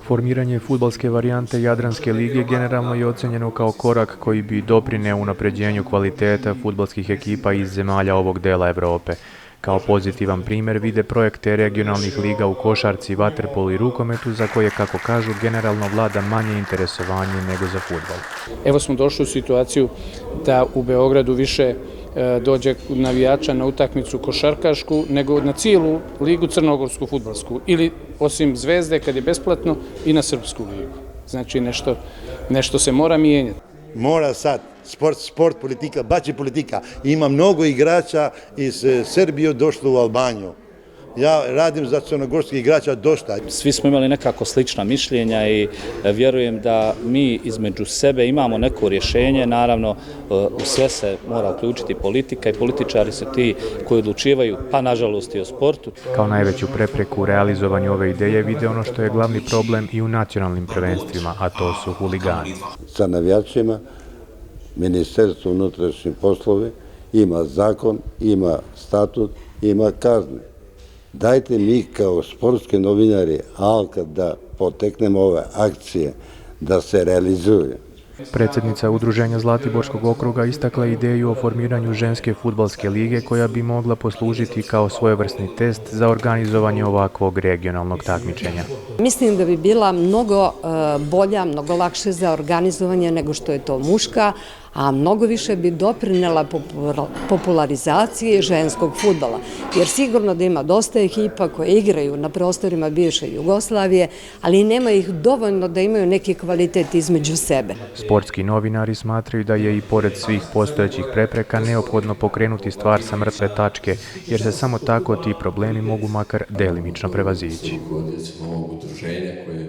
Formiranje fudbalske varijante Jadranske lige generalno je ocenjeno kao korak koji bi doprineo unapređenju kvaliteta fudbalskih ekipa iz zemalja ovog dela Evrope. Kao pozitivan primjer vide projekte regionalnih liga u košarci, vaterpolu i rukometu za koje, kako kažu, generalno vlada manje interesovanje nego za fudbal. Evo smo došli u situaciju da u Beogradu više dođe navijača na utakmicu košarkašku nego na cijelu ligu crnogorsku fudbalsku ili osim Zvezde kad je besplatno i na srpsku ligu. Znači nešto se mora mijenjati. Mora sad, sport, politika, baš je politika. Ima mnogo igrača iz Srbije došlo u Albaniju. Ja radim za crnogorskih igrača dosta. Svi smo imali nekako slična mišljenja i vjerujem da mi između sebe imamo neko rješenje. Naravno, u sve se mora uključiti politika i političari su ti koji odlučivaju, pa nažalost i o sportu. Kao najveću prepreku u realizovanju ove ideje vide ono što je glavni problem i u nacionalnim prvenstvima, a to su huligani. Sa navijačima Ministarstvo unutrašnjih poslova ima zakon, ima statut, ima kazne. Dajte mi kao sportski novinari alka da poteknemo ove akcije, da se realizuju. Predsjednica Udruženja Zlatiborskog okruga istakla ideju o formiranju ženske fudbalske lige koja bi mogla poslužiti kao svojevrsni test za organizovanje ovakvog regionalnog takmičenja. Mislim da bi bila mnogo bolja, mnogo lakše za organizovanje nego što je to muška, a mnogo više bi doprinela popularizaciji ženskog fudbala. Jer sigurno da ima dosta ekipa koje igraju na prostorima bivše Jugoslavije, ali nema ih dovoljno da imaju neki kvalitet između sebe. Sportski novinari smatraju da je i pored svih postojećih prepreka neophodno pokrenuti stvar sa mrtve tačke, jer se samo tako ti problemi mogu makar delimično prevazići.